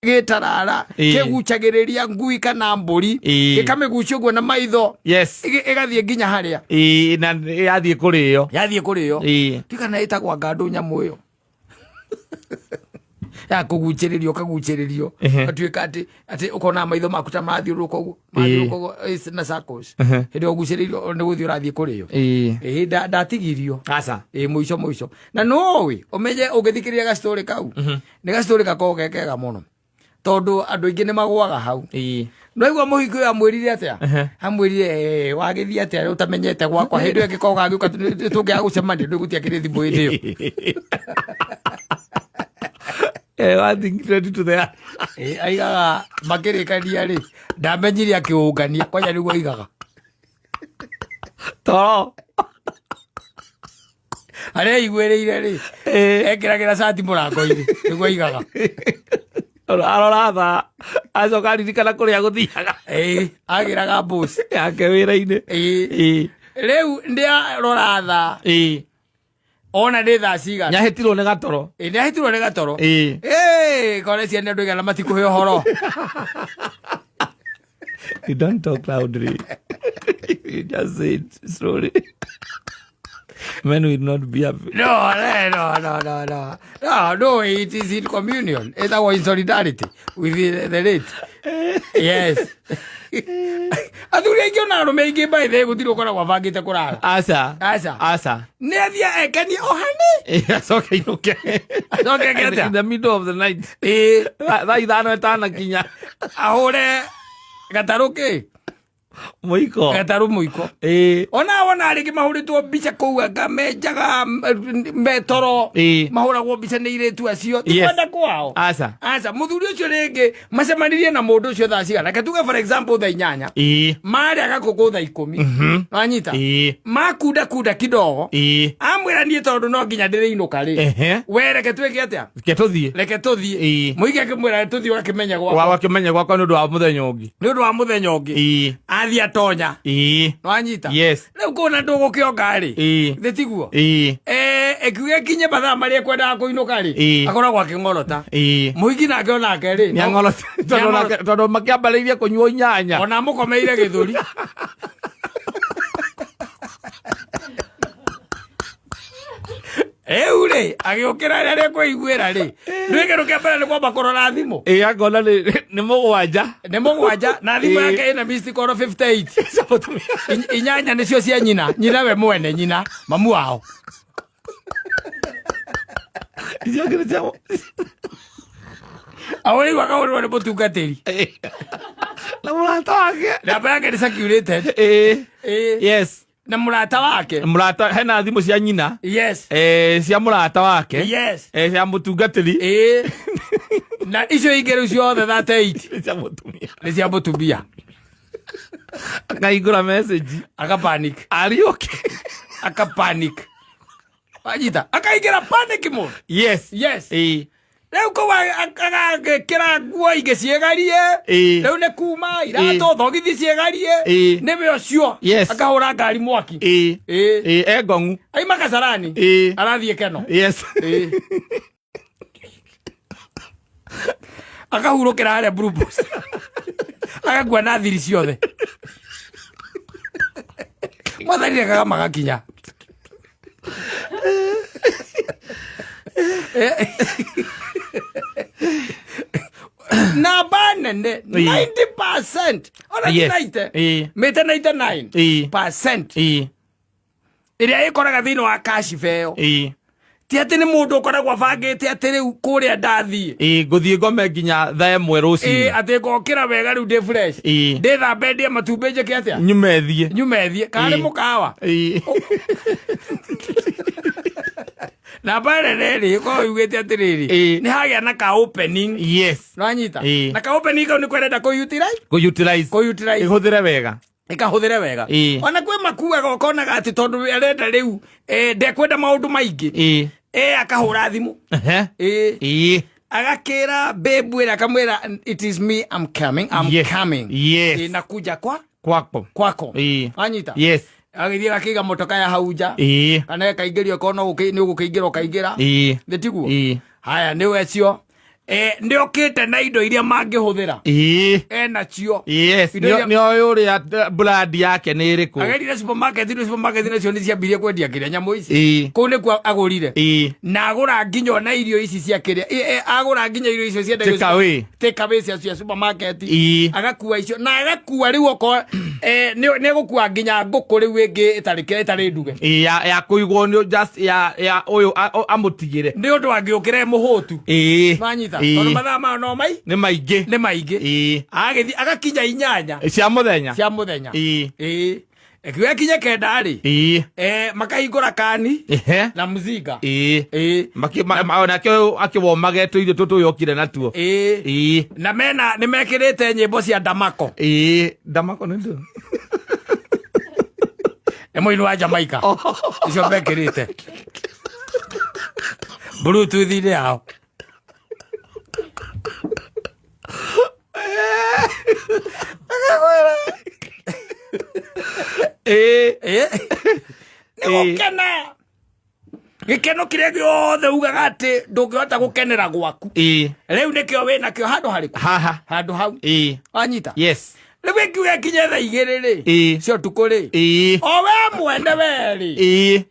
Gĩtarara kĩgucagĩrĩria ngui kana mbũri, gĩkamĩgucia ũguo na maitho, ĩgathiĩ nginya harĩa. Ĩĩ, na yathiĩ kũrĩo. Yathiĩ kũrĩo. Tikana ĩtagwo ngandũ, nyamũ ĩyo ya kũgucĩrĩrio, ũkagucĩrĩrio, ũgatuĩka atĩ ũkona maitho maku ta mathiũrũrũka ũguo, mathiũrũrũka ũguo, na circles. Hĩndĩ ĩyo ũgucĩrĩirio nĩ gũthiĩ ũrathiĩ kũrĩo. Ĩĩ, ndatigirio. Aca. Ĩĩ, mũico mũico. Na nũĩ ũmenye ũngĩthikĩrĩria gastory kau, nĩ gastory gakoragwo ge kega mũno, tondũ andũ aingĩ nĩ magũaga hau. Nwaigua mũhiki ũyũ amwĩrire atĩa? Amwĩrire, "Eh, wagĩthiĩ atĩa ũtamenyete gwakwa?" Hĩndĩ ĩyo ĩngĩkorwo gagĩũka tũngĩaga gũcemania, ndũgũtiakĩrĩ thimũ hĩndĩ ĩyo. Eh, one thing ready to the Ĩ, aigaga makĩrĩkania rĩ, ndamenyire akĩũngania kwanja, nĩguo aigaga. Toro. Harĩa aiguĩrĩire rĩ, ekĩragĩra cati mũrango-inĩ, nĩguo aigaga. Arora thaa, acoka aririkana kũrĩa gũthiaga. Ĩ, agĩraga mbuci yake wĩra-inĩ. Ĩ. Rĩu ndĩarora thaa, ona nĩ thaa cigana. Nĩahĩtirwo nĩ gatoro. Ĩ, nĩahĩtirwo nĩ gatoro. Ĩ, kore ciana andũ igana matikũhe ũhoro. You don't talk loudly. You just say it slowly. Men will not be happy. No, no, no, no, no, no. No, no, it is in communion. It's our in solidarity with the late. Yes. Athuri aingĩ ona arũme aingĩ by the way gũtirĩ ũkoragwo abangĩte kũrara. Aca. Aca. Aca. Nĩ athiĩ ekenie o hani. Acoke inũke. Acoke eke atĩa? In the middle of the night. Ĩĩ. Thaa 5 ĩtanakinya. Ahũre gatarũ kĩ? Mũiko. Gatarũ mũiko. Ona wona rĩngĩ mahũrĩtwo mbica kũu anga menjaga metoro. Mahũragwo mbica nĩ irĩtu acio. Ti kwenda kwao. Aca. Aca, mũthuri ũcio rĩngĩ macemanirie na mũndũ ũcio thaa cigana? Reke tuge, for example, thaa 8. Marĩa gakũkũ thaa 10. Wanyita? Makunda kunda kidogo. Amwĩra, "Niĩ tondũ no nginya ndĩrĩinũka rĩ, we reke twĩke atĩa?" Reke tũthiĩ. "Reke tũthiĩ." Mũingĩ akĩmwĩra, "Tũthiĩ ũgakĩmenya gwakwa." Wakĩmenya gwakwa nĩ ũndũ wa mũthenya ũngĩ. Nĩ ũndũ wa mũthenya ũngĩ. Athiĩ atonya. Wanyita? Yes. Rĩu kũna ndũgũkĩonga rĩ, thĩ tiguo? Ĩĩ. Ĩkiuga ĩkinye mathaa marĩa ekwendaga kũinũka rĩ, akoragwo akĩng'orota. Mũhiki nake onake rĩ, Nĩang'orota. Tondũ tondũ makĩambĩrĩirie kũnyua 8. Ona mũkomeire gĩthũri. Rĩu rĩ, agĩũkĩra rĩrĩa kwĩiguĩra rĩ, ndwĩke rũkĩa mbere nĩ kwamba kũrora thimũ. Ĩĩ, akona nĩ 7. Nĩ 7 na thimũ yake ĩna missed call 58. Cia mũtumia. 8 nĩcio cia nyina, nyina we mwene, nyina mamu wao. Icio ingĩ nĩ cia Ahũrĩirwo akahũrĩrwo nĩ mũtungatĩri. Na mũrata wake. Namba yake nĩ circulated. Na mũrata wake. Mũrata hena thimũ cia nyina. Cia mũrata wake. Cia mũtungatĩri. Ĩĩ, na icio ingĩ rĩu ciothe 38 Nĩ cia mũtumia. Nĩ cia mũtumia. Akahingũra message. Akapanic. Are you okay? Akapanic, wanyita, akaingĩra panic mode. Yes. Rĩu kũu agagĩkĩra nguo ingĩ ciĩgarie. Rĩu nĩ kuma iratũ, thogithi ciĩgarie. Nĩwe ũcio. Akahũra ngari mwaki. Ĩĩ. Ĩĩ, engong'u. Aima Kasarani. Arathiĩ Keno. Akahurũkĩra harĩa Blue Box, agakua na thiri ciothe. Mwathani rekaga magakinya. Namba nene, 90%, ona ti 90, mĩte 99 percent ĩrĩa ĩkoraga thĩinĩ wa kashiba ĩyo, ti atĩ nĩ mũndũ ũkoragwo abangĩte atĩ rĩu kũrĩa ndathiĩ, Ĩĩ, ngũthiĩ ngome nginya thaa 1 rũcinĩ. Atĩ ngokĩra wega rĩu ndĩ fresh, ndĩthambe, ndĩe matumbĩ, njĩke atĩa? Nyume thiĩ. Nyume thiĩ karĩ mũkawa. Namba nene rĩ, ĩkoragwo yugĩte atĩrĩrĩ, nĩ hagĩa na ka opening. Nĩwanyita? Na ka opening kau nĩ kwerenda kũ utilize. Kũ-utilize. Kũ utilize. Ĩhũthĩre wega. Ĩkahũthĩre wega. Ona kwĩ makuaga, ũkonaga atĩ tondũ arenda rĩu, ndekwenda maũndũ maingĩ, akahũra thimũ. Agakĩra babe ĩrĩa, akamwĩra, "It is me, I'm coming, I'm coming." Nakuja kwa Kwako. Kwako. Wanyita? Yes. Agĩthiĩ agakĩiga motoka ya hau nja, kana ĩkaingĩrio, korwo no nĩ ũgũkĩingĩra, ũkaingĩra. Nĩ tiguo? Haya, nĩ wecio. Nĩ okĩte na indo iria mangĩhũthĩra. Ĩĩ. Enacio. Yes. Indo iria- Nĩ oĩ ũrĩa brand yake nĩ ĩrĩkũ. Agerire supermarket, indo supermarket nacio nĩ ciambirie kwendia kĩrĩa nyamũ ici. Ĩĩ. Kũu nĩkuo agũrire. Ĩĩ. Na agũra nginya ona irio ici cia kĩrĩa agũra nginya irio icio ciendagio Take away. Take away cia supermarket. Ĩĩ. Agakua icio na agakua rĩu okorwo nĩ egũkua nginya ngũkũ rĩu ĩngĩ ĩtarĩ nduge. Ĩĩ, ya kũigwo nĩ just ya ũyũ amũtigĩre. Nĩ ũndũ angĩũkĩra e mũhũtu. Ĩĩ. Nwanyita. Ĩĩ. Tondũ mathaa mayo no mai Nĩ maingĩ. nĩ maingĩ. Ĩĩ. Agĩthiĩ agakinya 8 Cia mũthenya. cia mũthenya. Ĩĩ. Ĩĩ. Ĩkiuga kinye 9 rĩ. Ĩĩ. Makahingũra kani Ehe. na mzinga. Ĩĩ. Ĩĩ. Onake ũyũ akĩwomage tũirio tũtũ yokire natuo. Ĩĩ. Ĩĩ. Na mena nĩ mekĩrĩte nyĩmbo cia Damako. Ĩĩ. Damako nĩ ndũ. Nĩ mũini wa Jamaica. Icio mekĩrĩte. Bluetooth-inĩ yao. Ĩĩ. Ĩĩ. Nĩ gũkena. Gĩkeno kĩrĩa gĩothe ugaga atĩ ndũngĩhota gũkenera gwaku. Ĩĩ. Rĩu nĩkĩo wĩnakĩo handũ harĩkũ? Haha. Handũ hau. Ĩĩ. Wanyita? Yes. Rĩu ĩkiuga ĩkinye thaa 2 rĩ. Ĩĩ. Cia ũtukũ rĩ. Ĩĩ. O we mwene we rĩ. Ĩĩ.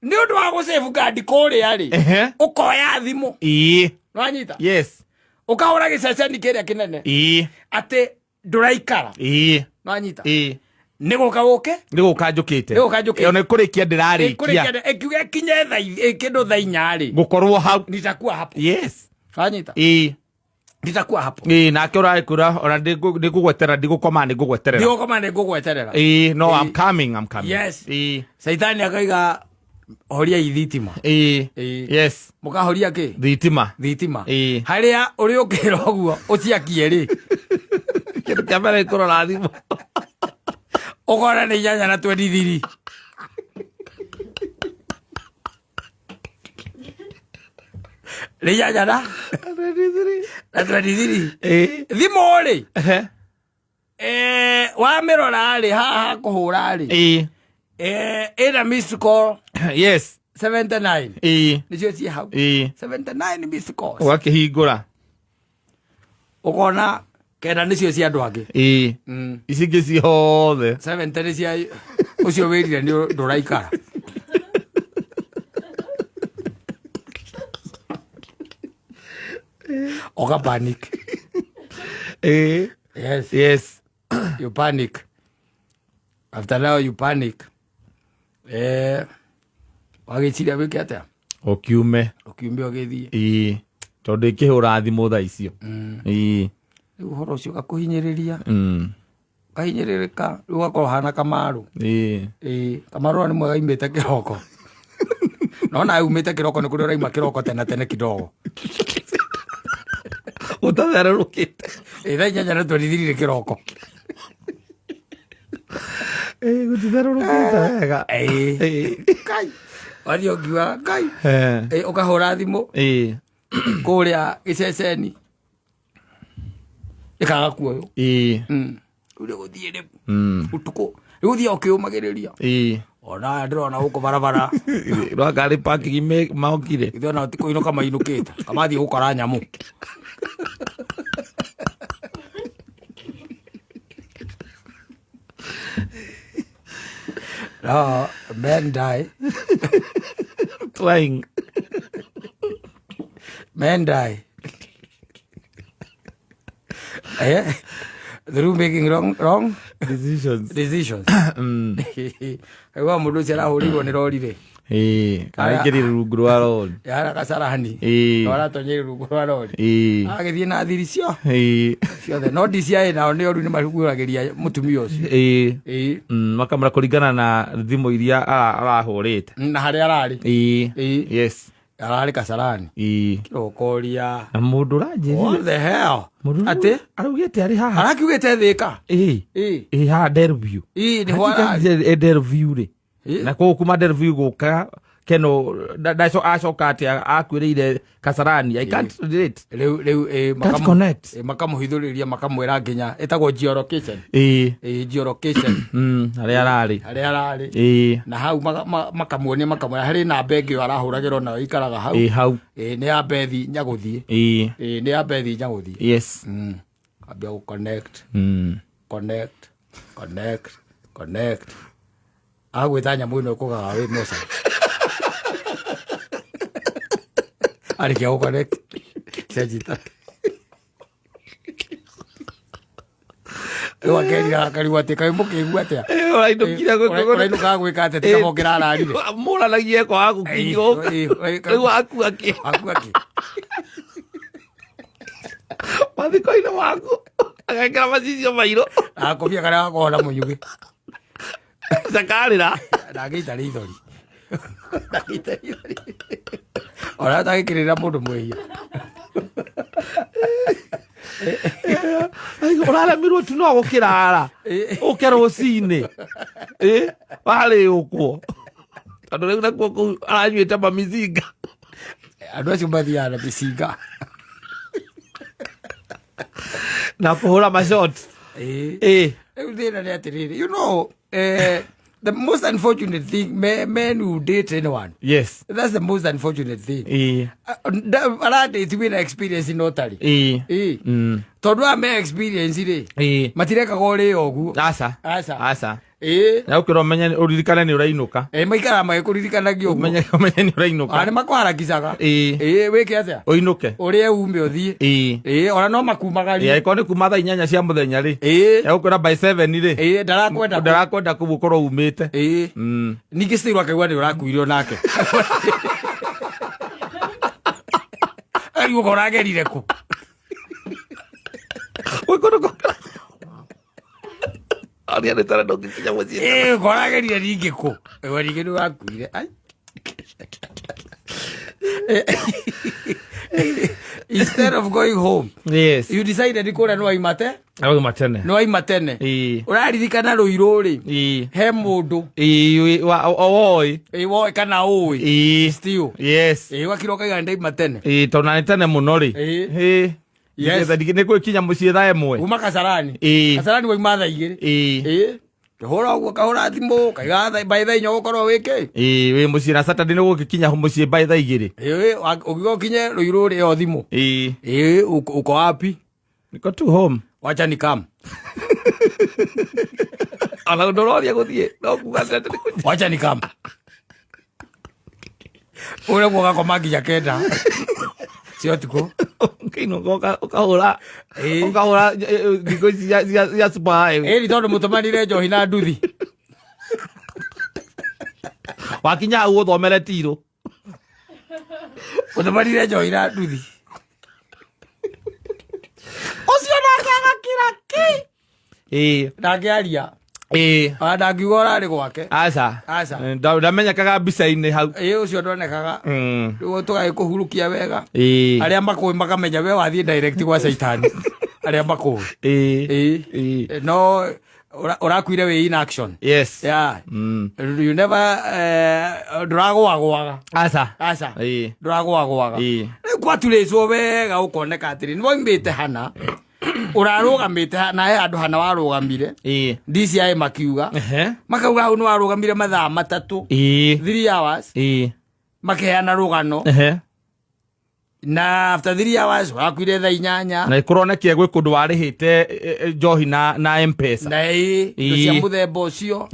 Nĩ ũndũ wa gũsafeguard kũrĩa rĩ. Ehe. Ũkoya thimũ. Ĩĩ. Wanyita? Yes. Ũkahũra gĩceceni kĩrĩa kĩnene. Ĩĩ. Atĩ ndũraikara. Ĩĩ. Wanyita? Ĩĩ. Nĩ gũka gũke? Nĩ gũka njũkĩte. Nĩ gũka njũkĩte. Ona kũrĩkia ndĩrarĩkia. Kũrĩkia ĩkiuga ĩkinye thaa kĩndũ thaa 4 rĩ. Gũkorwo hau. Nitakuwa hapo. Yes. Wanyita? Ĩĩ. Nitakuwa hapo. Ĩĩ, nake ũragĩkwĩra ona ndĩngũgweterera, ndigũkoma, nĩngũgweterera. Ndigũkoma, nĩngũgweterera. Ĩĩ, no, I'm Ĩĩ. coming, I'm coming. Yes. Ĩĩ. Caitani akaiga horia thitima. Ĩĩ. Ĩĩ. Yes. Mũkahoria kĩ? Thitima. Thitima. Ĩĩ. Harĩa ũrĩ ũkĩra ũguo ũciakie rĩ. Kĩndũ kĩa mbere nĩ kũrora thimũ. Ũkona nĩ 8 na 23. Nĩ 8 na 23. Ĩĩ. Thimũ rĩ. Ehe. Wamĩrora rĩ, haha hakũhũra rĩ. Ĩĩ. Ĩna missed call. Yes. 79. Ĩĩ. Nĩcio ciĩ hau. Ĩĩ. 79 missed calls. Ũgakĩhingũra. Ũkona 9 nĩcio cia andũ angĩ. Ĩĩ. Ici ingĩ ciothe. 70 nĩ cia ũcio wĩrire nĩ ndũraikara. Oga panic. Ĩĩ. Yes. Yes. You panic. After now you panic. Wagĩciria wĩke atĩa? Ũkiume. Ũkiume ũgĩthiĩ. Ĩĩ. Tondũ ĩkĩhũra thimũ thaa icio. Ĩĩ. Rĩu ũhoro ũcio ũgakũhinyĩrĩria. Ũkahinyĩrĩrĩka, rĩu ũgakorwo ũhana Kamaru. Ĩĩ. Ĩĩ, Kamaru nĩ mwega aimĩte kĩroko. No nawe umĩte kĩroko nĩ kũrĩa ũraima kĩroko tene tene kidogo. Ũtatherũrũkĩte. Ĩĩ, thaa 8 na 23 kĩroko. Ĩĩ, gũtitherũrũkĩte wega. Ĩĩ. Ĩĩ. Ngai. Wathiĩ ũngiuga, Ngai. Ĩĩ. Ĩĩ, ũkahũra thimũ. Ĩĩ. Kũrĩa gĩceceni. Ĩkaga kuoywo. Ĩĩ. Rĩu nĩgũthiĩ rĩu. Ũtukũ. Rĩu ũthiaga ũkĩũmagĩrĩria. Ĩĩ. Ona aya ndĩrona gũkũ barabara. Rwa ngari parking maokire. Ithuĩ ona ti kũinũka mainũkĩte. Kamathiĩ gũkora nyamũ. No, men die. Trying. Men die. Through making wrong decisions. Decisions. Kaigua mũndũ ũcio arahũrĩirwo nĩ rori rĩ. Ĩĩ, araingĩrire rungu rwa rori. Yara kasarani. Ĩĩ. No aratonyire rungu rwa rori. Ĩĩ. Agĩthiĩ na thiri cio. Ĩĩ. Ciothe. No DCI nao nĩ oru nĩ maguũragĩria mũtumia ũcio. Ĩĩ. Ĩĩ. Makamũra kũringana na thimũ iria arahũrĩte. Na harĩa ararĩ. Ĩĩ. Ĩĩ. Yes. Ararĩ kasarani. Ĩĩ. Kĩrokoria. Na mũndũ ũranjĩrire. What the hell? Mũndũ Atĩ? Araugĩte arĩ haha. Arakiugĩte Thĩka. Ĩĩ. Ĩĩ. Ĩĩ, haha Delview. Ĩĩ, nĩho ararĩ. Ĩ Delview rĩ. Ĩĩ. Na koguo kuma Delview gũka Keno acoka atä akuä ire Kasarani. I can't relate. Rĩu Can't connect. Makamũhithũrĩria, makamwĩra nginya ĩtagwo geolocation. Ĩĩ. Geolocation. Harĩa ararĩ. Harĩa ararĩ. Na hau makamuonia, makamwĩra harĩ namba ĩngĩ ĩyo arahũragĩrwo nayo ikaraga hau. Ĩĩ, hau. Nĩ ya Bethi Nyagũthiĩ. Nĩ ya Bethi Nyagũthiĩ. Ambia gũ connect, connect, connect, connect, agwĩta nyamũ ĩno ĩkũgaga wĩ moca arĩkia gũ connect cianjita. Rĩu akerira, akarigwo atĩ kaĩ mũkĩigua atĩa? Ũrainũkire. Ũrainũkaga gwĩka atĩa tiga mũngĩrararire? Mũranagie kwaga gũkinywo. Rĩu akua kĩ? Akua kĩ? Mathiko-inĩ maku agekĩra macicio mairũ. Akobia karĩa gakoragwo na mũnyugĩ. Cakarĩra. Ndangĩita rĩithori, ndangĩita rĩithori ona atagĩkĩrĩra mũndũ mwĩhia. Ũraremirwo tu no gũkĩrara ũke rũcinĩ warĩũkwo, tondũ rĩu nakuo kũu aranyuĩte mamizinga. Andũ acio mathiaga na mĩcinga. Na kũhũra mashot. Rĩu thĩna nĩ atĩrĩrĩ, the most unfortunate thing, men who date anyone, that's the most unfortunate thing. Aradate wĩna experience no tarĩ. Tondũ aya me experience rĩ, matirekaga ũrĩo ũguo. Aca. Aca. Aca. Na ũkĩra ũmenye, ũririkane nĩ ũrainũka. Maikaraga magĩkũririkanagia ũguo. Ũmenye nĩ ũrainũka. Nĩ makũharakicaga. Wĩke atĩa? Ũinũke. Ũrĩe ume ũthiĩ. Ona no makumagarie. Angĩkorwo nĩ kuma thaa 8 cia mũthenya rĩ, egũkwĩra by 7 rĩ, ndarakwenda. Ndarakwenda kũu ũkorwo umĩte. Ningĩ still akaigua nĩ ũrakuirio nake, arigwo ũragerire kũ. Gwĩ kũndũ Aria nĩ tara ndũngĩkinya mũciĩ. Ũragerire ningĩ kũ? Ĩwe ningĩ nĩ ũrakuire. Ai. Instead of going home, you decided kũrĩa nĩ waima te Auma tene. Nĩ waima tene. Ũraririkana rũirũ rĩ, he mũndũ Ĩĩ, woĩ. Woĩ kana ũĩ. Still ũgakira ũkaiga ndaima tene. Ĩĩ, tondũ na nĩ tene mũno rĩ. Nĩ gwĩkinya mũciĩ thaa 1. Uma Kasarani. Kasarani waima thaa 2. Kĩhũra ũguo, kahũra thimũ kaiga by thaa 4 ũgũkorwo wĩkĩ. Ĩĩ, wĩ mũciĩ na Saturday nĩ gũgĩkinya mũciĩ by thaa 2. Ũgiuga ũkinye rũirũ rĩ o thimũ. Uko wapi? Niko tu home. Wacha ni kam. Ona ndũroria gũthiĩ no kuga atĩ nĩ kũnyi- Wacha ni kam. Ũrĩa guo gakoma nginya 9 cia ũtukũ. Ũkĩinũka ũkahũra ũkahũra thikũ ici cia super highway. Ĩni tondũ mũtũmanire njohi na nduthi. Wakinya hau ũthomere tirũ. Mũtũmanire njohi na nduthi ũcio nake agakira ki. Ndangĩaria. Ona ndangiuga ũrarĩ gwake. Aca. Aca. Ndamenyekaga mbica-inĩ hau. Ũcio ndonekaga. Rĩu tũgagĩkũhurukia wega. Arĩa makũĩ makamenya we wathiĩ direct gwa caitani, arĩa makũĩ. No ũrakuire wĩ in action. Yeah. You never ndũragũagũaga. Aca. Aca. Ndũragũagũaga. Rĩu kwaturĩcwo wega ũkoneka atĩrĩ nĩ waumĩte hana ũrarũgamĩte na he handũ hana warũgamire. DCI makiuga, makauga hau nĩ warũgamire mathaa 3, 3 hours, makiheana rũgano. Na after 3 hours wakuire thaa 8. Na kũronekire gwĩ kũndũ warĩhĩte njohi na M-Pesa. Na indo cia mũthemba ũcio.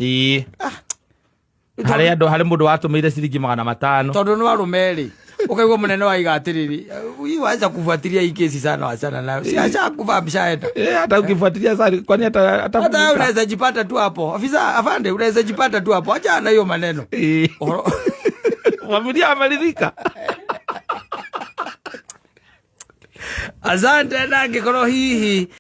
Harĩ andũ, harĩ mũndũ watũmĩire ciringi 500. Tondũ nĩ arũme rĩ, ũkaigua mũnene wa iga atĩrĩrĩ, "Hii wacha kufuatilia hii kesi sana, wachana nayo, si ashakufa, ameshaenda." Hata ukifuatilia sana kwani hata hata Hata wewe unaweza jipata tu hapo, afisa afande, unaweza jipata tu hapo, acha na hiyo maneno. Familia ameridhika. Asante, na angĩkorwo hihi